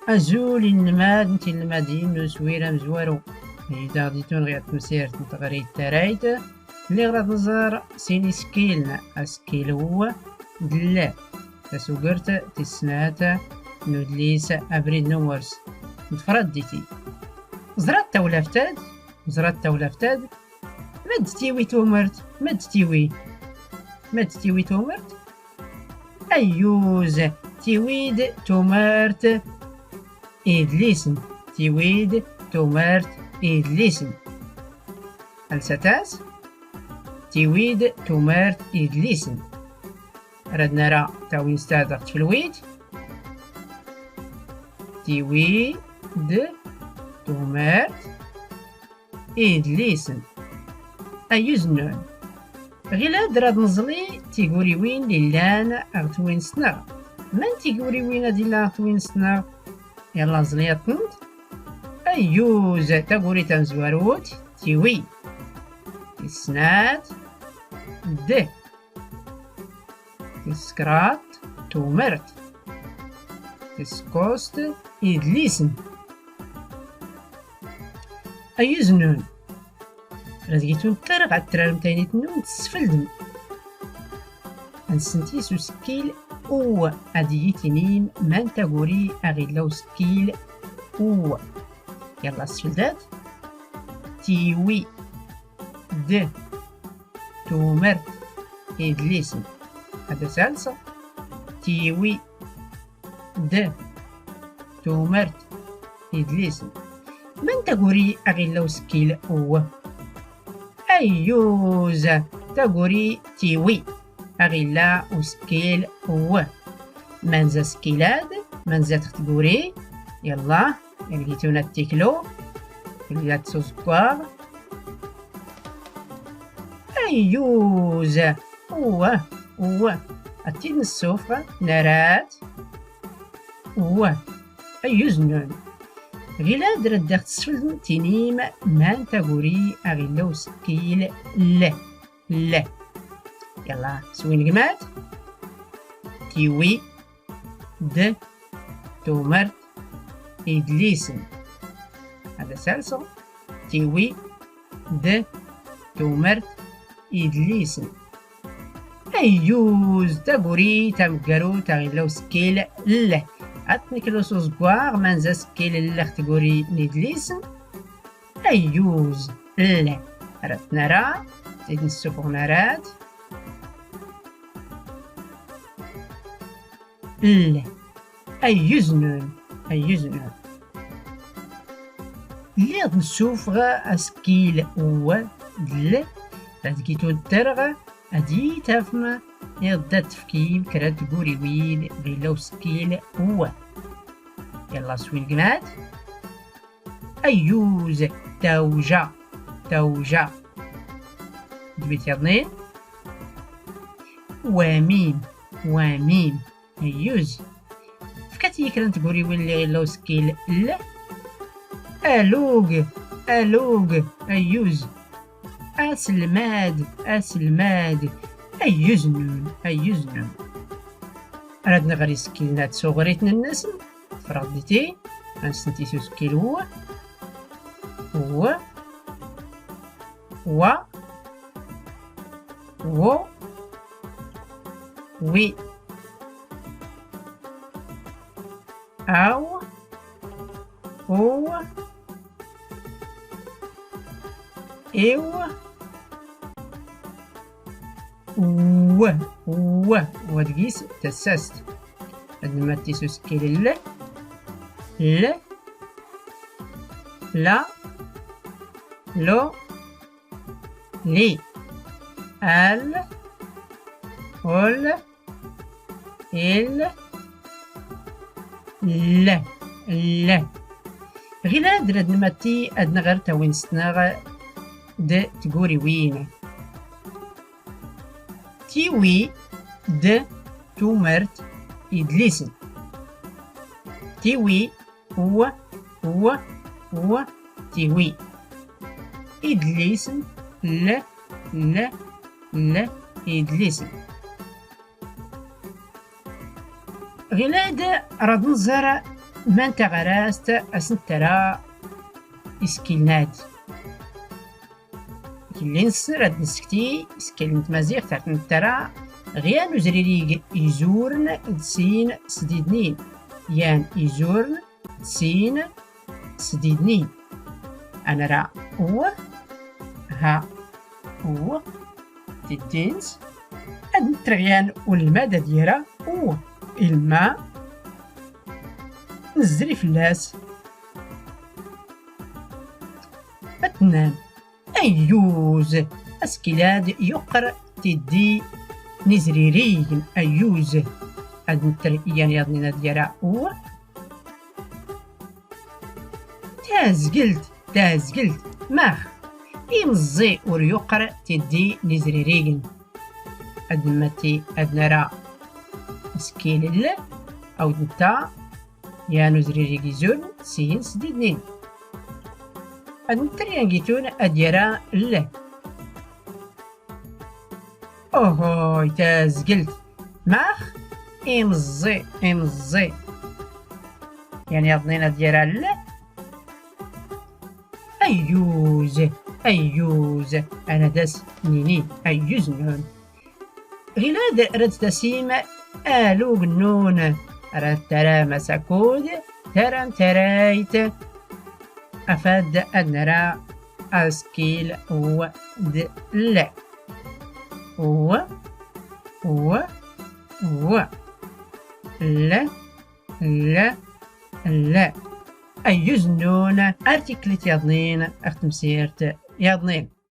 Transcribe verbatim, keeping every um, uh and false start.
Azul inelmaden d tinelmadin n uswir amezwaru. Ad yi-d-aɣ-d-itun ɣer temsirt n teɣri d tarrayt. Lliɣ rad nẓer sin isekkilen, asekkil w d l. Tasugert tis snat n udlis Abrid n umurs n tefraddit. Ẓrat tawlaft-ad, ẓrat tawlaft-ad. Ma d-tiwi tumert, ma d-tiwi, ma d-tiwi tumert. Ayyuz, tiwi-d tumert idlisen, tiwi-d tumert idlisen. Alsat-as, tiwi-d tumert idlisen. Rad nara tawinest-ad ɣ tfelwit. Tiwi-d tumert idlisen. Ayyuz nnun. Ɣilad rad nẓli tiguriwin lli llan ɣ twinest-nneɣ. Man tiguriwin ad illa ɣ twinest-nneɣ? Yalla ẓliyat-tent. Ayyuz, taguri tamezwarut, tiwi. Tis snat, d. Tis kraḍt, tumert. Tis kkuẓt, idlisen. Ayyuz nnun. Rad gitun tter ɣad trarem taynit nnun tesfeldem. Ad nsenti s usekkil w, ad iyi-tinim man taguri aɣ illa usekkil w. Yalla sfeldat. Tiwi d tumert idlisen. Ad as-alseɣ. Tiwi d tumert idlisen. Man taguri aɣ illa usekkil w? Ayyuz, taguri tiwi aɣ illa usekkil w. Manza asekkil-ad, manza-t ɣ tguri? Yalla, ad gitun ad tiklu, ad s uzeggaɣ. Ayyuz, w, w, ad t-id-nessufeɣ, nara-t, w. Ayyuz nnun. Ɣilad rad aɣ-tesfeldem tinim man taguri aɣ illa usekkil l. L. Yalla, swingmat. Tiwi d tumert idlisen. Ad as-alseɣ. Tiwi d tumert idlisen. Ayyuz, taguri tameggarut aɣ illa usekkil l. Ad t-nklu s uzeggaɣ, manza asekkil l ɣ tguri n idlisen. Ayyuz, l. Rad t-nara, ad t-id-nessufeɣ, nara-t. L. Ayyuz nnun, ayyuz nnun. Lliɣ d-nessufeɣ asekkil w d l, rad gitun tterɣ, ad iyi-tafem, iḍ ad tefkim kra n tguriwin ɣ illa usekkil w. Yalla swingmat. Ayyuz, tawja, tawja. Dwit yaḍnin. Wamim, wamim. Ayyuz. Fkat-iyi kra n tguriwin lli ɣ illa usekkil l. Alug, alug. Ayyuz. Aselmad, aselmad. Ayyuz nnun, ayyuz nnun. Rad nɣer isekkilen-ad s uɣriten-nsen. Tefraḍ-d-iti, ad nsenti s usekkil w. W. Wa. Wu. Wi. Aw. Uw. Iw. W. W. Wa deg-s tassast. Ad nmatti s usekkil l. L. La. Lu. Li. Al. Ul. Il. L. L. Ɣilad rad nmatti ad nɣer tawinest-nneɣ d tguriwin. Tiwi d tumert idlisen. Tiwi, w, w, w, tiwi. Idlisen, l, l, l, idlisen. Ɣilad rad nẓer Man taɣarast as nettara isekkilen-ad. Kelli nessen rad nsekti isekkilen n tmaziɣt ar ten-nettara ɣ yan uzririg izuren d sin sdidnin, yan izuren d sin sdidnin. Ad nara w, ha, w, tiddint, ad netter ɣ yan unelmad ad yara w, ilma nezri fell-as. Ad tennam. Ayyuz. Asekkil-ad yuqer tiddi n izririgen. Ayyuz. Ad netter i yan yaḍnin ad yara w. Tazgelt, tazgelt. Max. Imeẓẓi ur yuqer tiddi n izririgen. Ad nmatti ad nara asekkil l, awd netta yan uzririg izuren sin sdidnin. Ad netter yan gitun ad yara l. Uhuy, tazgelt. Max? Imeẓẓi, imeẓẓi. Yan yaḍnin ad yara l. Ayyuz, ayyuz. Ad as nini ayyuz nnun. Ɣilad rad tasim alug nnun, rad taram asakud taram tarayt. Afad ad nara asekkil w d l. W, w, w. L, l, l. Ayyuz nnun. Ar tiklit yaḍnin ɣ temsirt yaḍnin.